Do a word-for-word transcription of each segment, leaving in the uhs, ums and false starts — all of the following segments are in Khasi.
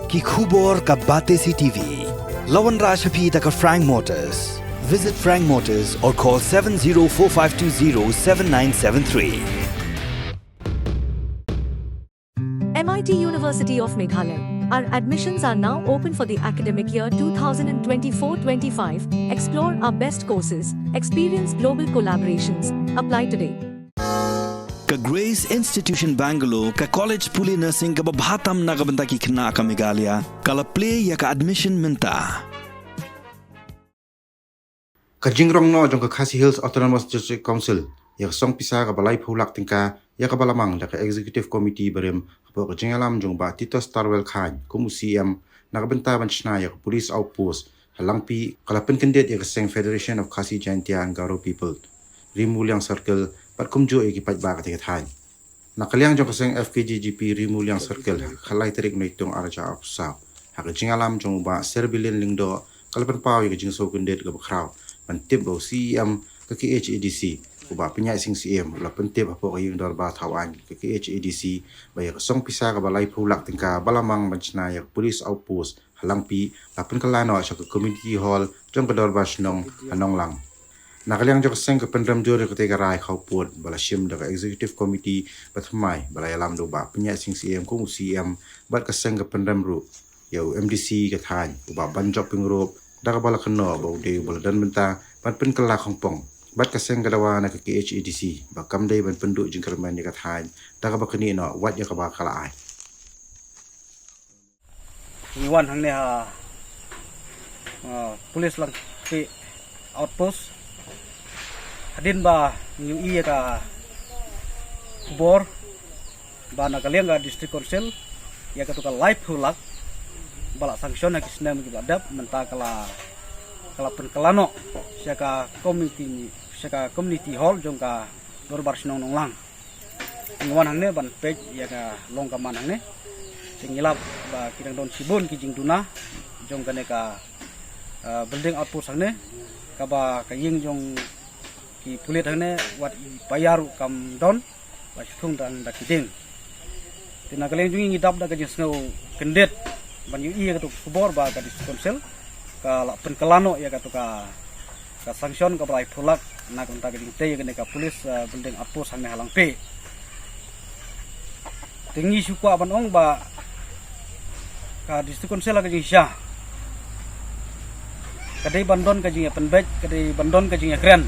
Ki khubor ka Batesi T V. La wanrah sha phi da ka Frank Motors. Visit Frank Motors or call seven zero four five two zero seven nine seven three. M I T University of Meghalaya. Our admissions are now open for the academic year two thousand twenty-four twenty-five. Explore our best courses, experience global collaborations. Apply today. Ka Grace Institution Bangalore, ka college pule nursing kaba bha tam na ka bynta ki khynnah ka Meghalaya, ka la plie ïa ka admission mynta. Ka jingrong noh jong ka Khasi Hills Autonomous District Council ïa ka song pisa kaba laiphew lak tyngka, ïa kaba la mang da ka Executive Committee barim hapoh ka jingïalam jong Bah Titos Tarwel Chyne kum u C M, na ka bynta ban shna ïa ka police outpost ha Langpih, ka la pynkyndit ïa ka seng Federation of Khasi Jaintia and Garo People, Ri Muliang Circle, bad kumjuh ïa ki paidbah katei ka thaiñ. Na ka liang jong ka seng F K J G P Ri Muliang Circle, ha ka lai tarik Naitung arhajar arphew saw, ha ka jingïalam jong u Bah Serbilin Lyngdoh, ka la pynpaw ïa ka jingsngewkyndit kaba khraw ban tip ba u C E M ka K H A D C, u Bah Pynïaid Sing Syiem, u la pyntip hapoh ka ïing dorbar thaw aiñ ka K H A D C ba ïa ka song pisa kaba laiphew lak tyngka ba la mang ban shna ïa ka police outpost ha Langpih la pynkylla noh sha ka community hall jong ka dorbar shnong ha Nonglang. Na ka liang jong ka seng ka pynrem jur ïa katei ka rai khawpud ba la shim da ka Executive Committee ba thymmai, ba la ïalam da u Bah Pynïaid Sing Syiem kum u C E M, bad ka seng ka pynrem ruh ïa u M D C ka thaiñ, u Bah Banjop Pyngrope, da kaba la kynnoh ba u dei uba la don bynta ban pynkylla khongpong bad ka seng ka dawa na ka K H A D C ba kam dei ban pynduh jingkyrmen ïa ka thaiñ da kaba knieh noh wat ïa kaba ka la ai. Ngi wan hangne ha, ah, Police Langpih Outpost. Hadien ba ngi ïohi ïa ka khubor ba na ka liang ka District Council, ïa kato ka laiphew lak ba la sanction ha ki snem kiba la dep, mynta ka la, ka la pynkylla noh sha ka community, sha ka community hall jong ka Dorbar Shnong Nonglang. Ngi wan hangne ban peit ïa ka long ka man hangne. Te ngi lap ba ki dang don shibun ki jingduna jong kane ka, ah, building outpost hangne, kaba ka ïing jong ki pulit hangne wat i paia ruh kam don, ba shu thung tang da ki dieng. Te na ka liang jong ngi ngi dap da ka jingsngewkyndit ban ïohi ïa kato ka khubor ba ka District Council ka la pynkylla noh ïa kato ka, ka sanction kaba laiphew lak na ka bynta ka jingtei ïa kane ka police, ah, building outpost hangne ha Langpih. Te ngi shu kwah ban ong ba ka District Council ha ka jingshisha ka dei ban don ka jingïapynbeit, ka dei ban don ka jingïakren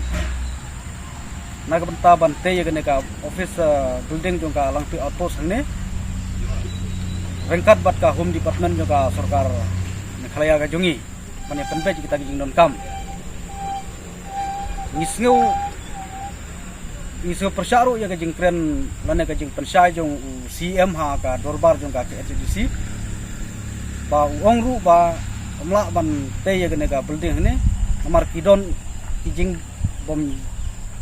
na ka bynta ban tei ïa kane ka office, ah, building jong ka Langpih Outpost hangne ryngkat bad ka Home Department jong ka sorkar Meghalaya ka jong ngi ban ïapynbeit ïa kita ki jingdonkam. Ngi sngew, ngi sngew pyrshah ruh ïa ka jingkren lane ka jingpynshai jong u C M ha ka dorbar jong ka K H A D C ba u ong ruh ba ym lah ban tei ïa kane ka building hangne namar ki don ki jingbym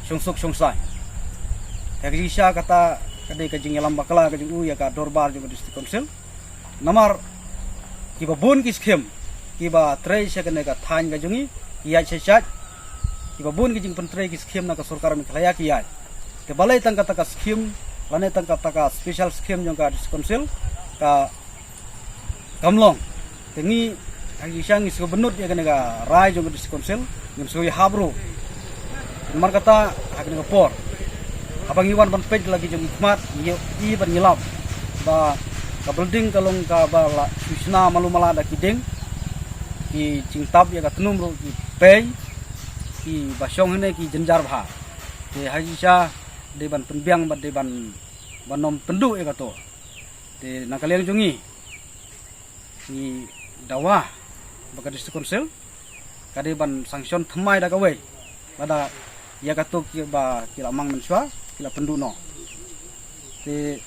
shongsuk shongsaiñ. Ka jingshisha kata ka dei ka jingïalam bakla ka jong u ïa ka dorbar jong ka District Council. Namar kiba bun ki skhim kiba trei sha kane ka thaiñ ka jong ngi ki ïaid shai shai. Kiba bun ki jingpyntrei ki skhim na ka sorkar Meghalaya ki ïaid. Te balei tang kata ka skhim lane tang kata ka special skhim jong ka District Council ka kam long. Te ngi ha ka jingshisha ngi sngewbynnud ïa kane ka rai jong ka District Council, ngim sngewïahap ruh. Namar kata ha kane ka por haba ngi wan ban peit la ki jong ngi khmat, ngi ïohi bad ngi lap ba ka building ka long kaba la shu shna malu mala da ki dieng, ki jingtap ïa ka tnum ruh ki pei, kiba shong hangne ki jynjar bha. Te ha ka jingshisha dei ban pynbiang bad dei ban, ban nym pynduh ïa kato. Te na ka liang jong ngi ngi dawa ba ka District Council ka dei ban sanction thymmai da kawei lada ïa kato kiba ki la mang mynshuwa ki la pynduh noh. Te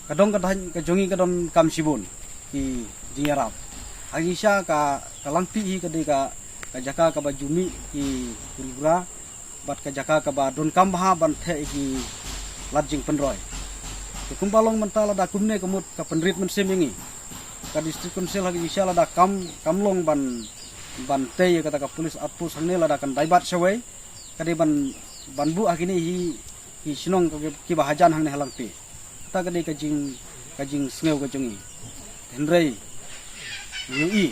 ka dong ka thaiñ ka jong ngi ka donkam shibun ki jingïarap. Ha ka jingshisha ka, ka Langpih hi ka dei ka, ka jaka kaba ju mih ki huri hura bad ka jaka kaba donkam bha ban theh ïa ki lad jingpynroi. Te kumba long mynta lada kumne ka mut ka pynrit mynsiem ïa ngi. Ka District Council ha ka jingshisha lada kam, kam long ban, ban tei ïa kata ka police outpost hangne lada kan dei bad shawei ka dei ban, ban buh ha kine hi ki shnong ka, kiba hajan hangne ha Langpih. Kata ka dei ka jing, ka jingsngew ka jong ngi. Hynrei ngi ïohi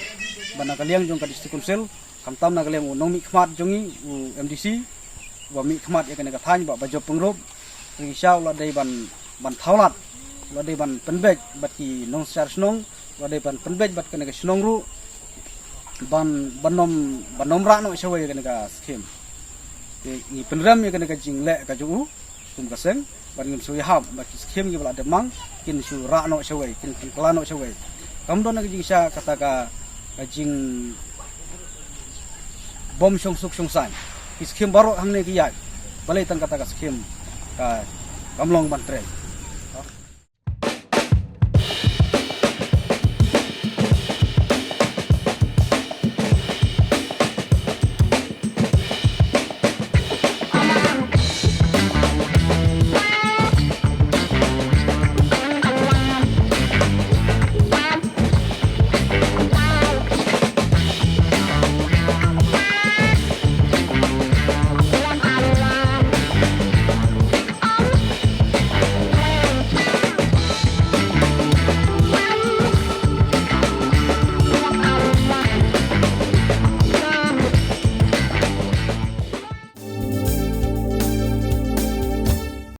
ba na ka liang jong ka District Council, khamtam na ka liang u nongmihkhmat jong ngi, u M D C, ba mihkhmat ïa kane ka thaiñ, Bah Bajop Pyngrope, ngi sha u la dei ban, ban thawlad, u la dei ban pynbeit bad ki nongsynshar shnong, u la dei ban pynbeit bad kane ka shnong ruh ban, ban ym, ban ym rah noh shawei ïa kane ka skim. Te ngi pynrem ïa kane ka jingleh ka jong u kum ka seng, bad ngin shu ïahap ba ki skim kiba la dep mang kin shu rah noh shawei, kin, kin kylla noh shawei. Kam don ka jingshisha kata ka, ka jingbym shongsuk shongsaiñ. Ki skim baroh hangne ki ïaid, balei tang kata ka skim ka, kam long ban trei.